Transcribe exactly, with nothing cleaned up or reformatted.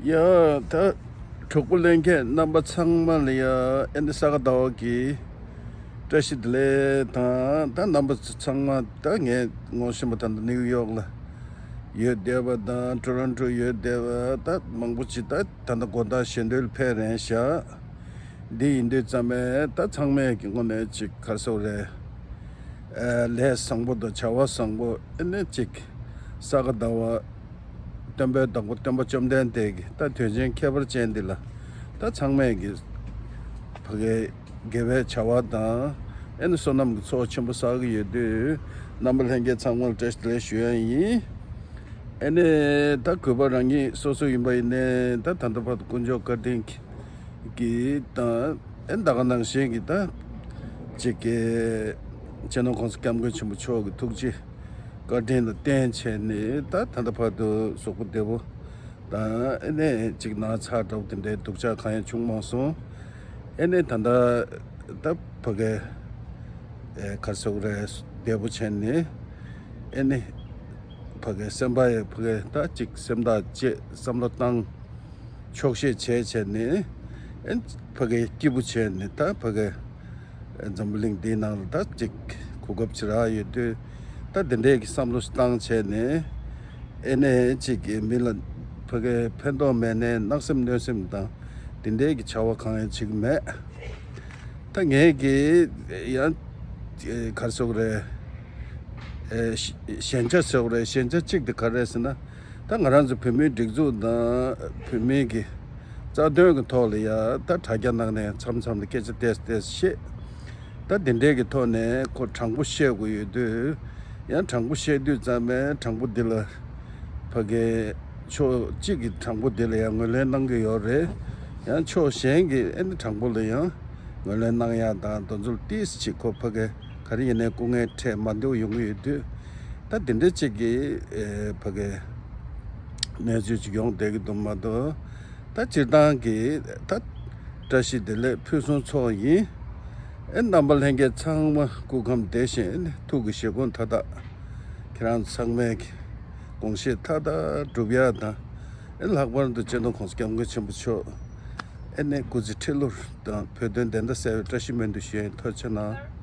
ཡ། ད་གྲོགས་པོ་ལྷན་རྒྱས་རྣམ་པ་ཚང་མ་ལ་ཡ། ཨེ་འདི་ས་ག་ཟླ་བ་གི་བཀྲ་ཤིས་བདེ་ལེགས་དང་། ད་རྣམ་པ་ཚང་མ་ད་ངས་ངོ་ཤེས་པ་ད་ལྟ་ནིའུ་ཡོག་ལ་ཡོད་བསྡད་པ་དང་ཊོ་རོན་ཊོ་ཡོད་བསྡད་པ་ད་མང་པོ་ཅིག་ད་ད་ལྟ་དགོང་དག་ཞལ་འདོན་ལ་ཕེབས་རན་ཤག་འདི་ཡིན་དུས་ཙམ་པས་ད་ཚང་མས་ཀྱི་ངོ་ནས་ཅིག་ག་རེ་ཟེར་དགོས་རེད། ཨ། ལས་བཟང་པོ་དང་བྱ་བ་བཟང་པོ། ཨེ་ནས་ཅིག་ས་ག་ཟླ་བ་སྟོན་པའི་བདག་པོ་སྟོན་པ་བཅོམ་ལྡན་འདས་ཀྱི་ད་དུས་ཆེན་ཁྱད་པར་ཅན་འདི་ལ་ད་ཚང་མས་ཀྱི་ཕ་གའི་དགེ་བའི་བྱ་བ་དང་། ཨེ་ནས་བསོད་ནམས་ཀྱི་ཚོགས་ཆེན་པོ་བསགས་ཀྱི་ཡོད་དུས། རྣམ་པ་ལྷན་རྒྱས་ཚང་མ་ལ་བཀྲ་ཤིས་བདེ་ལེགས་ཞུ་ཡ་ཡིན། ཨེ་ནས་ད་གུས་པ་རང་ཉིད་སོ་སོ་ཡིན་པ་ཡིན་ནའི་ད་ད་ལྟ་བར་དུ་དཀོན་མཆོག་བཀའ་དྲིན་གྱིས་གི་དང་། ཨེ་ད་ག་ནང་བཞིན་གྱི་ད་ཅིག་གི་སྤྱི་ནོར་༸གོང་ས་༸སྐྱབས་མགོན་ཆེན་པོ་མཆོག་གི་ཐུགས་རྗེ་བཀའ་དྲིན་ལ་བརྟེན་བྱས་ནས་ད་ད་ལྟ་བར་དུ་གཟུགས་པོ་བདེ་པོ་དང་། ཨེ་ནས་ཅིག་ན་ཚ་འདྲ་བོ་དེ་འདྲའི་སྡུག་ཅག་གང་ཡང་བྱུང་མ་སོང་། ཨེ་ནས་ད་ལྟ་ད་ཕ་གའི་ཨེ་ག་རེ་ཟེར་དགོས་རེད། བདེ་པོ་བྱས་ནས་ཨེ་ནས་ཕ་གའི་སེམས་པ་ཡི་ཕ་གའི་ད་ཅིག་སེམས་ཐག་བཅད། བསམ་བློ་བཏང་། ཆོག་ཤེས་བྱས་བྱས་ནས་ཨེ་ཕ་གའི་སྐྱིད་པོ་བྱས་ནས་ད་ཕ་གའི་འཛམ་བུ་གླིང་འདིའི་ནང་ལ་ད་ཅིག་གོ་སྐབས་ཅིག་རག་ཡོད་དུས། ད་འདི་འདྲའི་གི་བསམ་བློ་བཏང་བྱས་ནས་ཨེ་ནས་ཅིག་གི་མི་ལ་ཕ་གའི་ཕན་ཐོགས་མེད་ནས་གནག་སེམས་གནོད་སེམས་དང་འདི་འདྲའི་གི་བྱ་བ་གང་ཡང་བྱེད་ཀྱི་མེད། ད་ངས་ཀྱི་ཡང་ག་རེ་ཟེར་དགོས་རེད། ཨེ་ཞན་ཆ་ཟེར་དགོས་རེད། ཞན་ཆ་གཅིག་དེ་ག་རེ་རེད་ཟེར་ན། ད་ང་རང་ཚོ་བོད་མིའི་སྒྲིག་འཛུགས་དང་བོད་མིའི་གི་རྩ་དོན་གྱི་ཐོག་ལ་ཡ་ད་དྲ་རྒྱ་ནང་ནས་མཚམས་མཚམས་ལ་སྐད་ཆ་ཏོག་ཙམ་ཏོག་ཙམ་བཤད། ད་འདི་འདྲའི་གི་ཐོག་ནས་ཁོ་དྲང་པོ་བཤད་དགོས་ཡོད་དུས། ཡང་དྲང་པོ་བཤད་དུས་ཙམ་པས་དྲང་པོ་འདི་ལ་ཕ་གའི་ཕྱོགས་གཅིག་གི་དྲང་པོ་འདི་ལ་ཡང་ངོས་ལེན་གནང་གི་ཡོད་རེད། ཡང་ཕྱོགས་གཞན་གྱི་ཨེ་ནི་དྲང་པོ་ལ་ཡང་ངོས་ལེན་གནང་ཡག་དང་དེ་ཚོ་ལ་ཏོག་ཙམ་ཅིག་ཁོ་ཕ་གའི་ག་རེ་ཡིན་ནའི་སྐུ་ངལ་འཕྲད་མ་འདོད་ཡོང་གི་ཡོད་དུས། ད་འདི་འདྲ་ཅིག་གི་ཨེ་ཕ་གའི་གནས་ཚུལ་ཅིག་ཡོང་བསྡད་ཀྱི་འདུག་མ་གཏོགས། ད་སྤྱིར་བཏང་གི་ད་བཀྲ་ཤིས་བདེ་ལེགས་ཕུན་སུམ་ཚོགས་ཡིན། ཨེ་རྣམ་པ་ལྷན་རྒྱས་ཚང་མ་སྐུ་ཁམས་བདེ་ཞིང་ཨེ་ཐུགས་ཀྱི་བཞེད་དགོངས་མཐའ་དག་ཁྱེད་རང་ཚང་མས་དགོངས་བཞེད་མཐའ་དག་འགྲུབ་ཡག་དང་། ཨེ་ལྷག་པར་དུ་སྤྱི་ནོར་༸གོང་ས་༸སྐྱབས་མགོན་ཆེན་པོ་མཆོག་ཨེ་ནས་སྐུ་ཚེ་ཁྲི་ལོར་དང་བོད་དོན་བདེན་མཐའ་གསལ་བའི་བཀྲ་ཤིས་སྨོན་འདུན་ཞུ་ཡག་ཡིན། ཐུགས་རྗེ་གནང་།